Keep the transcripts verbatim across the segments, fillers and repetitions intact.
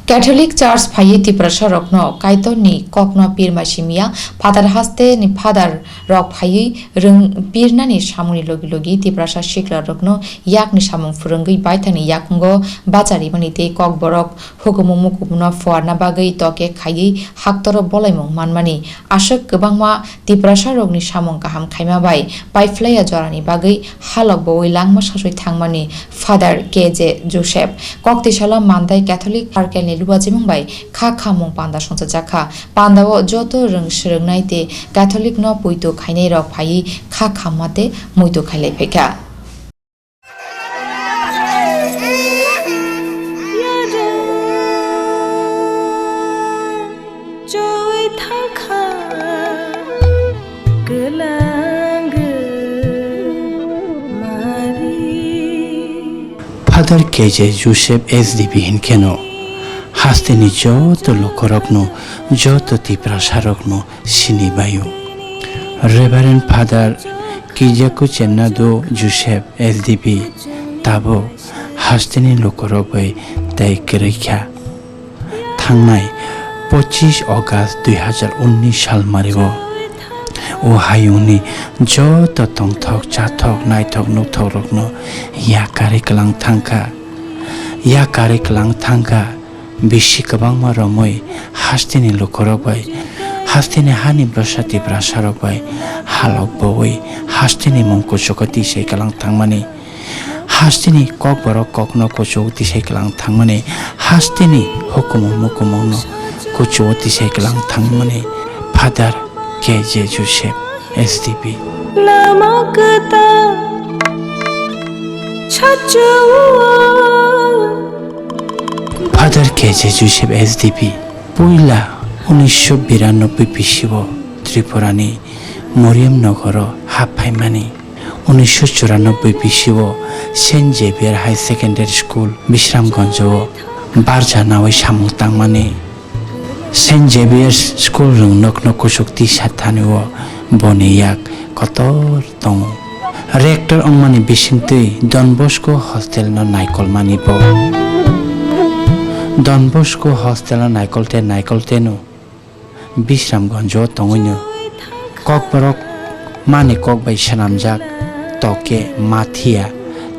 Catholic Church phaiwi Tiprasa rokno Kaitorni kokno pirma simiya, Father haste ni Father rok phaiwi rwng pirnani samungni logi logi Tiprasa sikla rokno yakni samung phwrwngwi baithangni yakungo bacharimani tei kokborok hukumu mukumu no phuarna bagwi toke khaiwi haktoro bolaimung manmani aswk kwbangma Tiprasa rokni samung kaham khaima bai paiphlaiya jorani bagwi halok bowi langma saswi thangmani Father K J Joseph. Koktisalo Mandai Catholic Circle ni lubajimung bai kha khamung panda songchajakha. Pandao joto rwng swrwngnai tei Catholic no poito khainai rok phaiwi kha khamma tei muitu khailai phaikha. Father K J Joseph S D P hinkheno hasteni joto lukurokno, joto Tiprasarokno sini baio. Reverend Father Kijaku Chennadu Joseph S D P tabuk hasteni lukurok bai tei kwrwi kha. Thangnai pochis August dui hazar unnish salmario o hayungni joto tongthok chathok naithok nukthokrokno yakarwi kwlang thangkha. Yakarwi kwlang thangkha. Bisi kwbangma romwi hasteni lukurok bai, hasteni hani bwsa Tiprasarok bai halok bowi hasteni mung kuchugo tisai kwlang thangmani, hasteni kokborok kokno kuchugo tisai kwlang thangmani, hasteni hukumu mukumungno kuchugo tisai kwlang thangmani Father K J Joseph S D P. Lama kwtal chachu. Father K J Joseph S D P puila unisho biranoboi bisio Tripurani Moriam Nogoro hap phaimani. Unisho churanobboi bisio Saint Xavier High Secondary School Bisramganjo o barja nawi samung tangmani. Saint Xavier School rwngnokno kuchuk tisa thani o boni yak kotor tongo. Rector wngmani bisingtwi Don Bosco Hostel no naikolmani bo. Don Bosco Hostel no naikol te naikol teno Bisramganjo tongwino Kokborok mani kok bai swnamjak Toke Mathia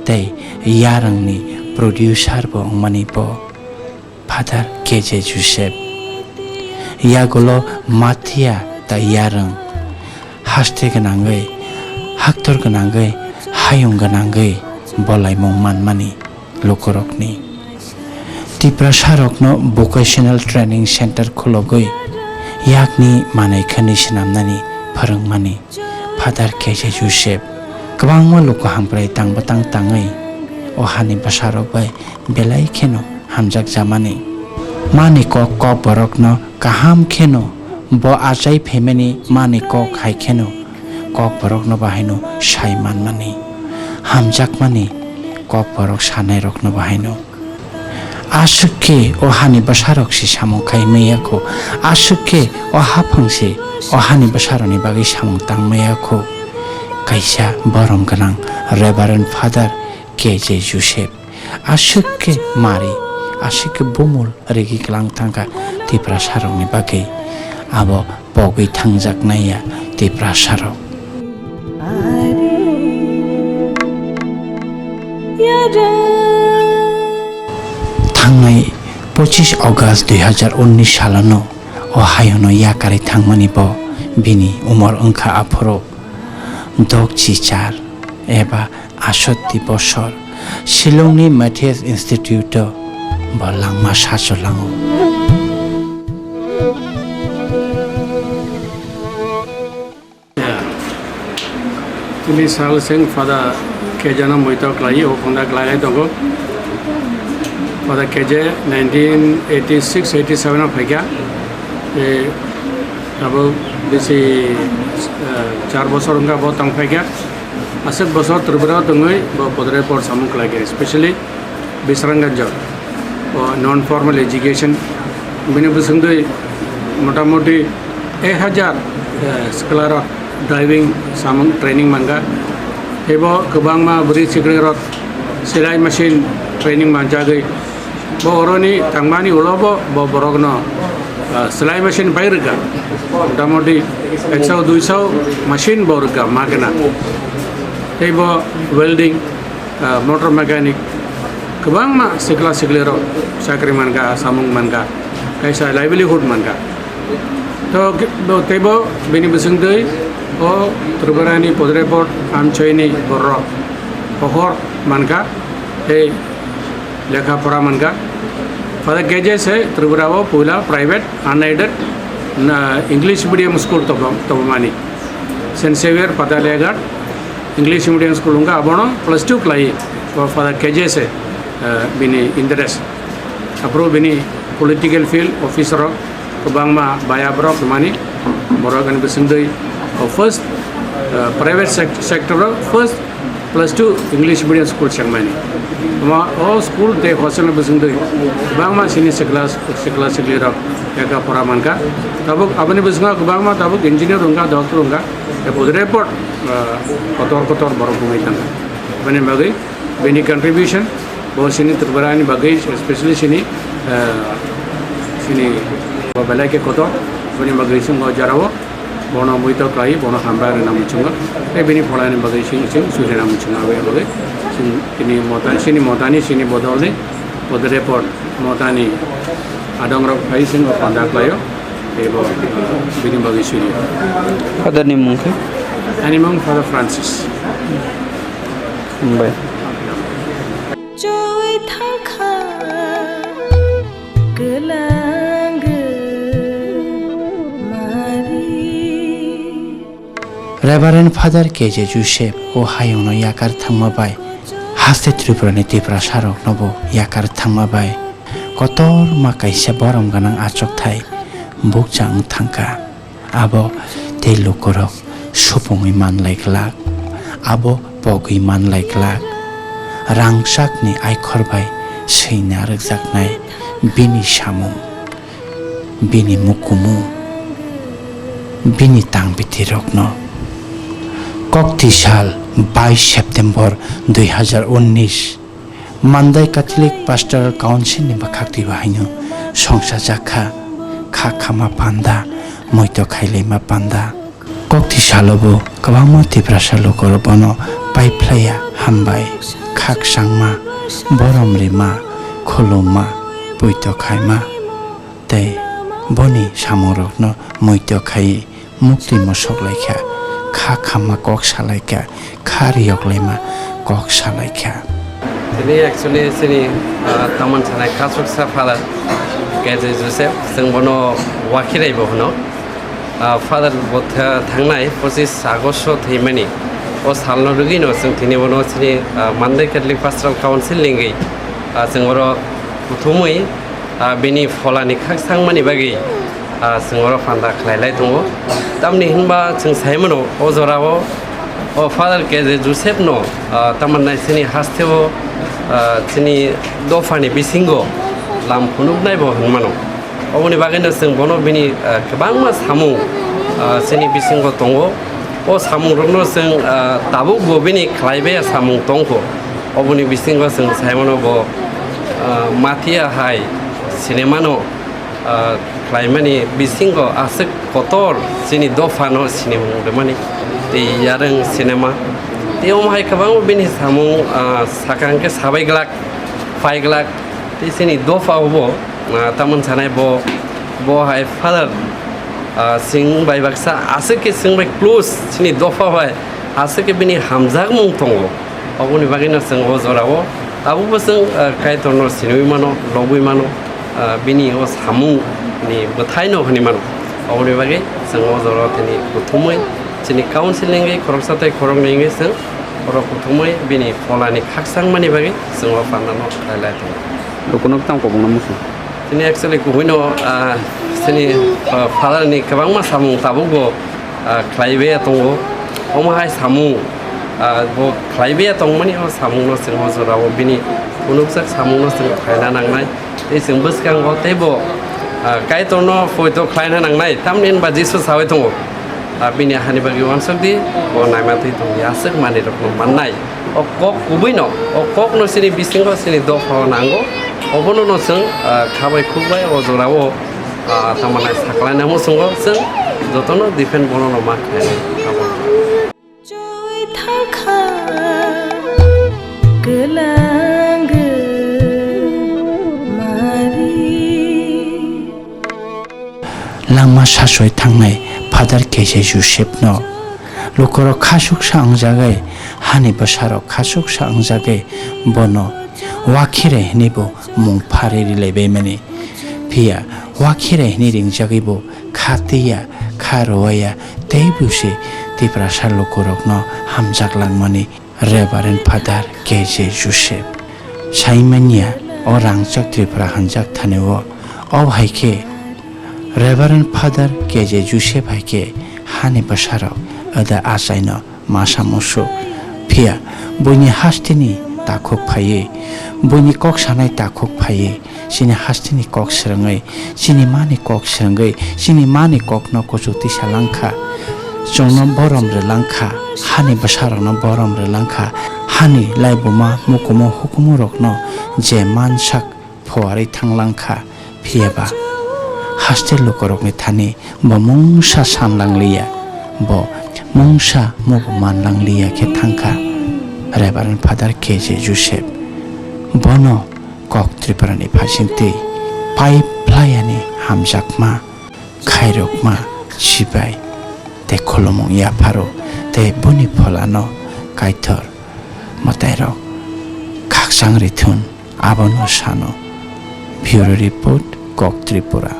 tei Yarwngni producer bo wngmani bo. Father K J Joseph. Yagulo Mathia tei Yarwng haste gwnangwi, haktor gwnangwi, hayung gwnangwi bolaimung manmani lukurokni. Tiprasarokno vocational training center khulogwi yakni manwi khani swnamnani phwrwngmani. Father K J Joseph kwbangma luku hamkrai tangbo tang tangwi o hani bwsarok bai belai kheno hamjakjamani. Mani kok Kokborokno kaham kheno bo achai phaimani mani kok hai kheno Kokborokno bahaino sai manmani. Hamjakmani Kokborok sanairokno bahaino. Aswk khe o hani bwsarok se samung khai maya kho, aswk khe o haphang se o hani bwsarokni bagwi samung tang maya kho. Kaisa borom gwnang Reverend Father K J Joseph, aswk khe mari, aswk khe bumul rigi kwlang thangkha Tiprasarokni bagwi. Abo pogwi thangjak naiya Tiprasarok. Thangnai pochis August dui hazar unnish salano o hayungno yakarwi thangmani bo bini umor wngkha aphuru dokchi char eba asotti bosor. Shillongni Matthias Institute-o bo langma sachulango. Tini sal seng Father K J no muito klai, o khonda klai lai tongo. Father K J nineteen eighty-six eighty-seven o phaikha. E, abo bisi, eh, char bosor wngkha bo tong phaikha. Aswk bosor Tripura o tongwi bo podre por samung khlai kha, especially Bisramganj o non formal education. Bini bwswngtwi motamoti ek hajar, eh, sikla rok driving samung training mankha. Teibo kwbangma bwrwi sikrwi rok selai machine training manjagwi Bo oroni tangmani ulo bo, bo borokno, ah, selai machine bai rwkha. Motamoti ekso duiso machine bo rwkha magna. Tei bo welding, ah, motor mechanic, kwbangma sikla siklirok chakri mankha, samung mankha, kaisa livelihood mankha. To, bo, tei bo bini bwswngtwi o Tripurani Podrepot amchoini borok pohor mankha, tei lekha pora mankha. Father K J se Tripura o puila private unaided na English medium school tobo-, tobomani. Saint Xavier Pataliaghat English medium school wngkha, abono plus two khlai o Father K J se, eh, bini interest. Aphuru bini political field office rok kwbangma baya borok mani borok ani bwswngtwi o first, eh, private sec-, sector o first plus two English medium school chengmani. Tamo o school tei hostel ni bwswngtwi kwbangma sini sikla, sikla sikli rok lekha pora mankha. Tabuk aboni bwskango kwbangma tabuk engineer wngkha, doctor wngkha. Tei bo report, ah, kotor kotor borok wngwi tangkha. Aboni bagwi bini contribution bo sini Tripura ni bagwi, especially sini, ah, sini bo belai khe kotor. Aboni bagwi chwng o jora o bono muito khlai, bono hambai rwna muchungo. Tei bini pholani bagwi chwng, chwng sujana muchungo, aboni bagwi chwng tini mota, chini motani, chini bodolni bo report motani adongrok phai chwng o panda khlaio. Tei bo, ah, bini bagwi sujio. Father ni mung khe? Ani mung Father Francis. Hambai. Choi thangkha kwlangwi mari. Reverend Father K J Joseph o hayungno yakar thangma bai haste Tripurani Tiprasarokno bo yakar thangma bai kotorma kaisa borom gwnang achukthai bukcha wng thangkha. Abo tei lukurok supungwi manlai glak, abo pogwi manlai glak. Rangchakni aikhor bai swina rwjaknai bini samung, bini mukumu, bini tangbitirokno. Kokti sal bais September dui hazar unnish. Mandai Catholic Pastoral Council ni bwkhaktwi bo haino songchajak kha, kha khama panda, muito khailaima panda. Kokti salo bo kwbangma Tiprasa lukurok bono paiphlaiya, hambai, khakchangma, borom rima, khulumma, poito khaima tei boni samungrokno muito khai muktwi mosok lai kha, kha khamma kok sa lai kha, kha riyok laima kok sa lai kha. Tini actually chini, ah, tamon sanai kasuksa Father K J Joseph, chwng bono Wakhirai bo hwno. Ah, Father bo tha-, thangnai pochis August o thwimani. O salno rwgwino chwng tini bono chini, ah, Mandai Catholic Pastoral Council ni wngwi, ah, chwng oro kuthumwi ah, bini pholani khakchangmani bagwi, ah, chwng oro panda khlai lai tongo. Tamni hinba chwng sai mano, o jorao o Father K J Joseph no, ah, tamannai chini hasteo, ah, chini dophani bisingo lam phunuknai bo hwn mano. Oboni bagwino chwng bono bini, ah, kwbangma samung, ah, chini bisingo tongo. O samungrokno chwng, ah, tabuk bo bini khlaibai samung tongkho. Oboni bisingo chwng sai mano bo, ah, Mathiya hai sinemano, ah, khlaimani bisingo aswk kotor chini dophano sinimung rwmani tei yarwng sinema. Tei omo hai kwbangma bini samung, ah, sakang khe sabai glak, phai glak. Tei chini dopha o bo, ah, tamon sanai bo, bo hai Father, ah, chwng bai baksa aswk khe chwng bai close chini dopha bai aswk khe bini hamjakmung tongo. Oboni bagwino chwng o jorao tabukbo chwng, ah, Kaitorno sinwi mano, lobwi mano, ah, bini o samung ni bwthaino hwnwi mano. Oboni bagwi chwng o jorao tini kuthumwi chini council ni wngwi khoroksa tei khoroknwi wngwi chwng oro kuthumwi bini pholani khakchangmani bagwi chwng o pandano khlai lai tongo. Lukuno tamo kwbangma muchung. Chini actually kubuino, ah, chini, ah, Father ni kwbangma samung tabukbo, ah, khlaibai tongo. Omo hai samung, ah, bo khlaibai tongmani o samungno chwng o jorao bini phunukjak samungno chwng khlaina nangnai. Tei chwng bwskango teibo, ah, Kaitorno poito khlaina nangnai. Tamni hwnba Jisu saui tongo. Ah, bini hani bagwi uansuk di, bo naima twi tongdi, aswk manwirokno mannai. O kok kubuino, o kokno chini bisingo chini dophao nango. Obono no chwng, ah, khabai khukbai o jorao, ah, tamani saklaina muchungo chwng jotono defend bono no ma khlainai. Abo. Choi thangkha kwlangwi mari. Langma sachoi thangnai Father K J Joseph no lukorok khasuksa wngjagwi, hani bwsarok khasuksa wngjagwi bono wakhirai hwnwi bo mung pharwi rilaibaimani. Phiya wakhirai hwnwi ringjagwi bo kha twiya, kha rwaya, tei busi Tiprasa lukurokno hamjak langmani Reverend Father K J Joseph. Saimanya o rangchak Tripura hanjak thani o, o hai khe Reverend Father K J Joseph hai khe hani bwsarok ada achaino masa musu. Phiya buini hasteni takhuk phaiwi, buini kok sanai takhuk phaiwi, chini hasteni kok swrwngwi, chini mani kok swrwngwi, chini mani kokno kuchuk tisa langkha. Chwngno borom rwlangkha, hani bwsarokno borom rwlangkha, hani laibuma mukumu hukumurokno je mansak phuarwi thanglangkha. Phiyaba haste lukurokni thani bo mungsa sanlangliya, bo mungsa mugu manlangliya khe thangkha Reverend Father K J Joseph. Bono kok Tripurani phaisingtwi pai phlaiyani hamjakma, khairokma, sibai tei khulumung yapharo tei boni pholano Kaitor mwtairok khakchang rithun. Abono sano. Bureau Report, Kok Tripura.